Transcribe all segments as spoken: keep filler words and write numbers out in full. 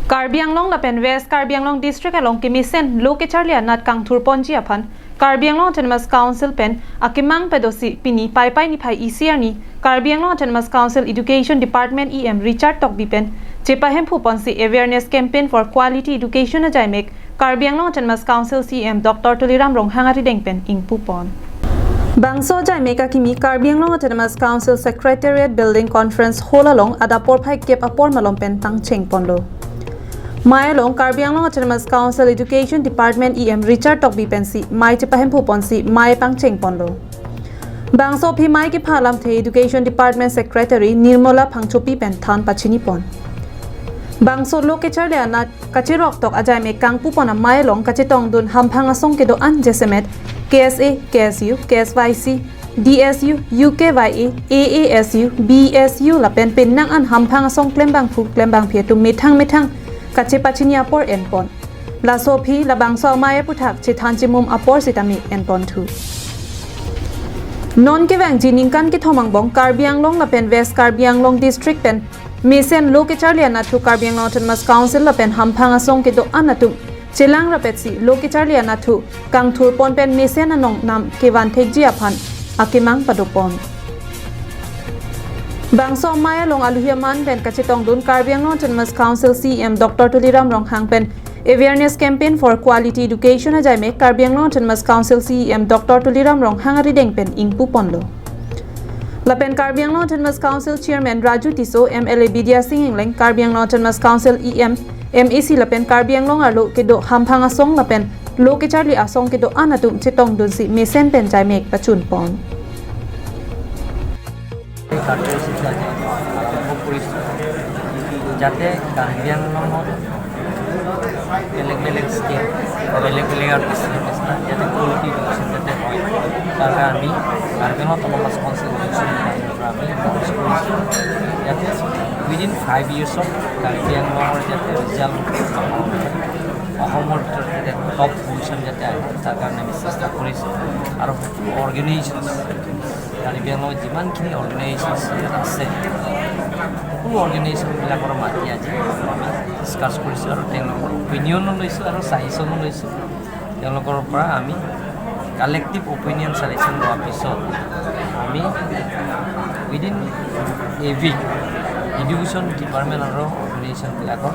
Karbi Anglong lapen West Karbi Anglong District along kemesen lo kecharli anat kangthurponji aphan Karbi Anglong Autonomous Council pen akemang padosi pini Paipai niphai isi arni Karbi Anglong Autonomous Council Education Department E M Richard Tokbi pen chepahemphuponsi Awareness Campaign for Quality Education ajaimek Karbi Anglong Autonomous Council C E M Doctor Tuliram Ronghang arideng pen ingpupon. Bangso ajaimek akimi Karbi Anglong Autonomous Council Secretariat Building Conference Hall along adap porphai kep apor malom pen pangchengponlo. Mei along Karbi Anglong Autonomous Council Education Department E M Richard Tokbi pensi mei chepahemphuponsi mei pangchengponlo. Bangso aphi mei kepha alamthe Education Department Secretary Nirmala Phangchopi pen than pachinipon. Bangso lo kecharli anat kacheroktok ajaimek kangpupon amei along kachetongdun hamphang asong kedo-an jasemet K S A, K S U, K S Y C, D S U, U K Y A, A A S U, B S U lapen penang an hamphang asong klembangphu klembangphi atum methang methang kachepachini apor enpon. Laso aphi labangso amei aputhak chethan chemum apor sitame enponthu. Non kevangji ningkan kethom angbong Karbi Anglong lapen West Karbi Anglong District pen mesen lo kecharli anatthu Karbi Anglong Autonomous Council lapen hamphang asong kedo-an atum chelang rapetsi lo kecharli anatthu kangthurpon pen mesen anong nam kevan thekji aphan akemang padopon. Bangso amei along aluhi aman pen kachetongdun Karbi Anglong Autonomous Council C E M Doctor Tuliram Ronghang pen Awareness Campaign for Quality Education ajaimek Karbi Anglong Autonomous Council C E M Doctor Tuliram Ronghang arideng pen ingpuponlo. Lapen Karbi Anglong Autonomous Council Chairman Raju Tisso, M L A Bidya Sing Engleng, Karbi Anglong Autonomous Council E M, M A C lapen Karbi Anglong arlo kedo hamphang asong lapen lo kecharli asong kedo-an atum chetongdunsi mesen pen jaimek pachunpon. এই কাৰ্যসূচী আজি আৰম্ভ কৰিছোঁ, যাতে কাৰ্বি আংলঙত বেলেগ বেলেগ ষ্টেট, বেলেগ বেলেগ আৰু ডিষ্ট্ৰিক্ট নিচিনা যাতে কোৱালিটি এডুকেশ্যন যাতে হয়, তাৰ কাৰণে আমি কাৰ্বি আংলং অট'নমাছ কাউন্সিল এডুকেশ্যন ডিপাৰ্টমেণ্টৰ পৰা আমি লঞ্চ কৰিছোঁ, যাতে উইদিন ফাইভ ইয়াৰ্ছত কাৰ্বি আংলঙৰ যাতে ৰিজাল্ট অসমৰ ভিতৰত যাতে টপ পজিশ্যন যাতে আহে, তাৰ কাৰণে আমি চেষ্টা কৰিছোঁ। আৰু সকলো অৰ্গেনাইজেশ্যন, কাৰ্বি আংলঙত যিমানখিনি অৰ্গেনাইজেশ্যন আছে, সকলো অৰ্গেনাইজেশ্যনবিলাকৰ মাতি আজি ডিছকাছ কৰিছোঁ আৰু তেওঁলোকৰ অপিনিয়নো লৈছোঁ আৰু ছাজেশ্যনো লৈছোঁ। তেওঁলোকৰ পৰা আমি কালেক্টিভ অপিনিয়ন ছাজেশ্যন লোৱাৰ পিছত আমি within a week education department আৰু অৰ্গেনাইজেশ্যনবিলাকৰ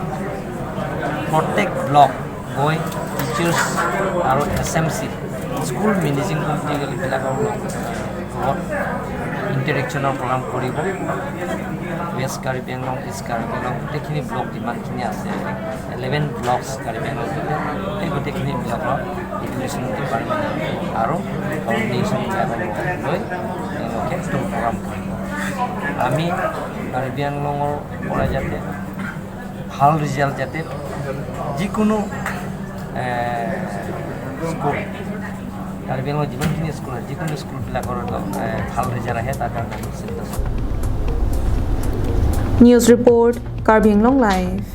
প্ৰত্যেক ব্লক গৈ টিচাৰ্ছ আৰু S M C, school managing কমিটিবিলাকৰ লগত ইণ্টাৰেকশ্যনৰ প্ৰগ্ৰাম কৰিব। ৱেষ্ট কাৰ্বি আংলং, ইষ্ট কাৰ্বি আংলং গোটেইখিনি ব্লক যিমানখিনি আছে, ইলেভেন ব্লকছ কাৰ্বি আংলং, সেই গোটেইখিনি ব্লকৰ এডুকেশ্যন ডিপাৰ্টমেণ্ট আৰু অৰ্গেনাইজেশ্যনবিলাকৰ লগত গৈ তেওঁলোকে এইটো প্ৰগ্ৰাম কৰিব। আমি কাৰ্বি আংলঙৰ পৰা যাতে ভাল ৰিজাল্ট, যাতে যিকোনো, এ, স্কুল, কাৰ্বি আংলঙৰ যিমানখিনি স্কুল আছে, যিকোনো স্কুলবিলাকৰ, এ, ভাল ৰিজাল্ট আহে, তাৰ কাৰণে আমি চিন্তা চলাওঁ। News report, Karbi Anglong Live.